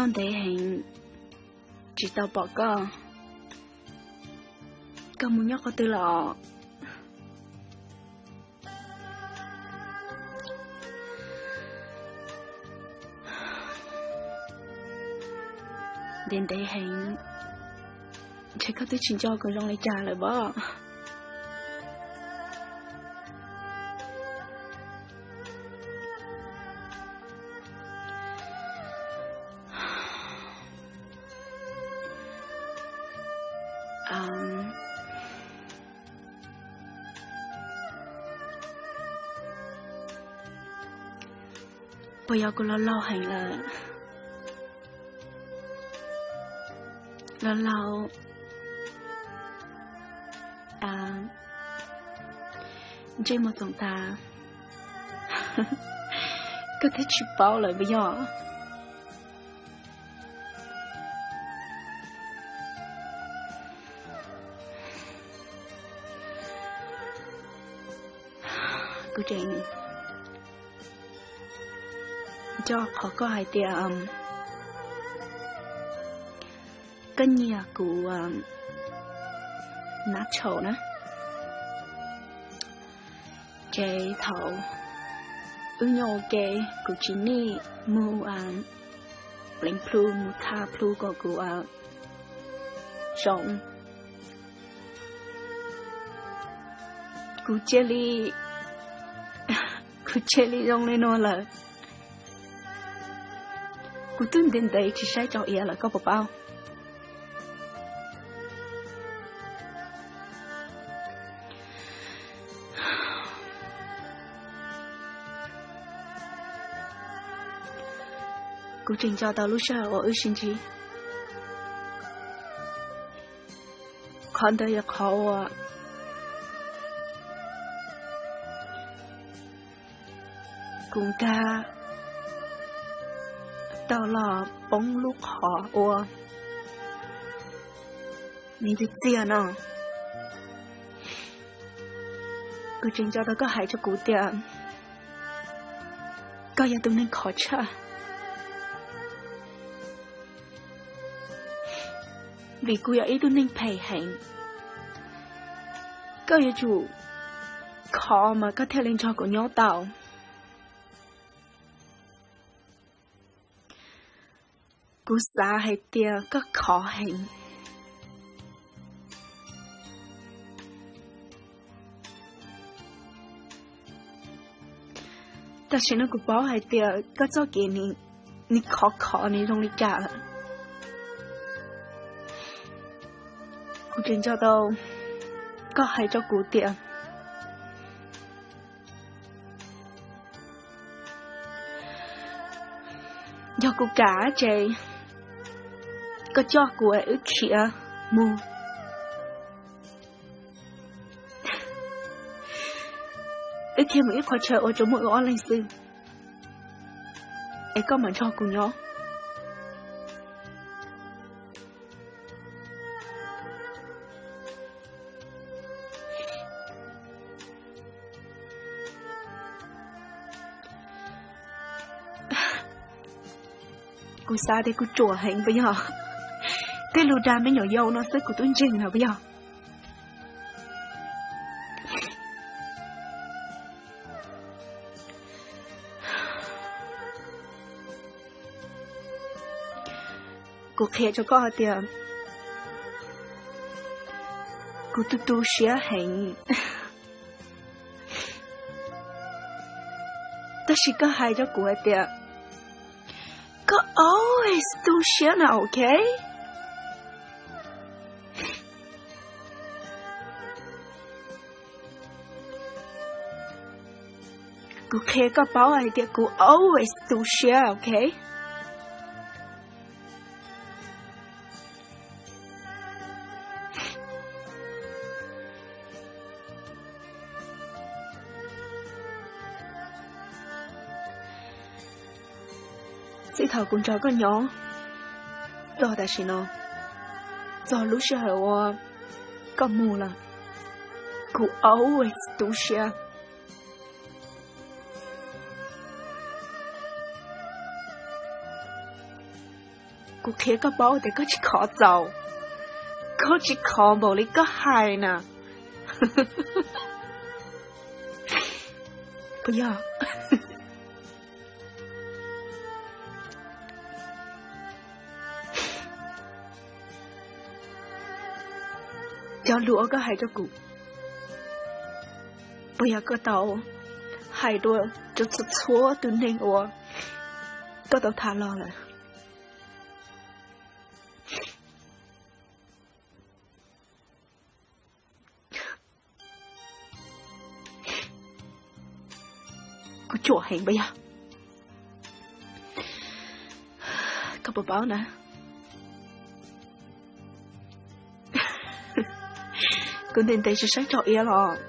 Ntev heev tsis tau pom koj, koj mus nyob qhov twg los? Ntev ntev heev, ntshe koj twb tsis nco kuv zoo li cas lawm pob. Puas yog kuv laus laus heev lawm? Laus laus, ntsej muag txoom tas, koj twb tsis paub lawm puas yog? Kuv tseem nco qhov koj hais tias koj nyiam kuv nab tshau na. Ces thaum wb nyob ua ke, kuv tsis nij mus pleev plhu, mus tha plhu kom kuv zoo, kuv cia li, kuv cia li zoo li no lawm. Kuv twb ntev ntev tsis saib tsoom iav lawm, koj puas paub? Kuv tseem nco tau lub sij hawm uas wb sib ntsib. Qhov ntawd yog qhov uas kuv nkag tau los poob lub qhov uas me ntxim txiag no. Kuv tseem nco tau koj hais rau kuv tias koj yog tus neeg khov tshaj, vim kuv yog ib tug neeg phem heev. Koj yuav tsum khov mas koj thiaj li nrog kuv nyob tau. Kuv xav hais tias koj khov heev, tam sim no kuv paub hais tias koj txoj kev nws khov khov nws zoo li cas lawm. Kuv tseem nco tau koj hais rau kuv tias yog kuv kam ces koj coj kuv wb khiav mus. Wb khiav mus ib qhov chaw uas tsuas muaj wb ob leeg xwb, es koj mam nrog kuv nyob. Kuv xav tias kuv ruam heev puas yog? Tej lus dag me nyuam yaus no xwb kuv twb ntseeg lawm puas yog? Kuv qhia rau koj hais tias kuv tu tu siab heev, tab sis koj hais rau kuv hais tias koj always tu siab na, ok? Kuv qhia koj paub hais tias kuv always tu siab, ok? Txij thaum kuv nrog koj nyob txog tam sim no, txog lub sij hawm uas koj mus lawm, kuv always tu siab. Kuv qhia koj paub tias koj tsis khov txaus, koj tsis khov npaum li koj hais na. Puas yog? Cov lus uas koj hais rau kuv, puas yog koj tau hais dua rau txhua txhua tus neeg uas koj tau tham los lawm? Kuv ruam heev puas yog? Koj puas paub na, kuv ntev ntev tsis saib tau Iab los.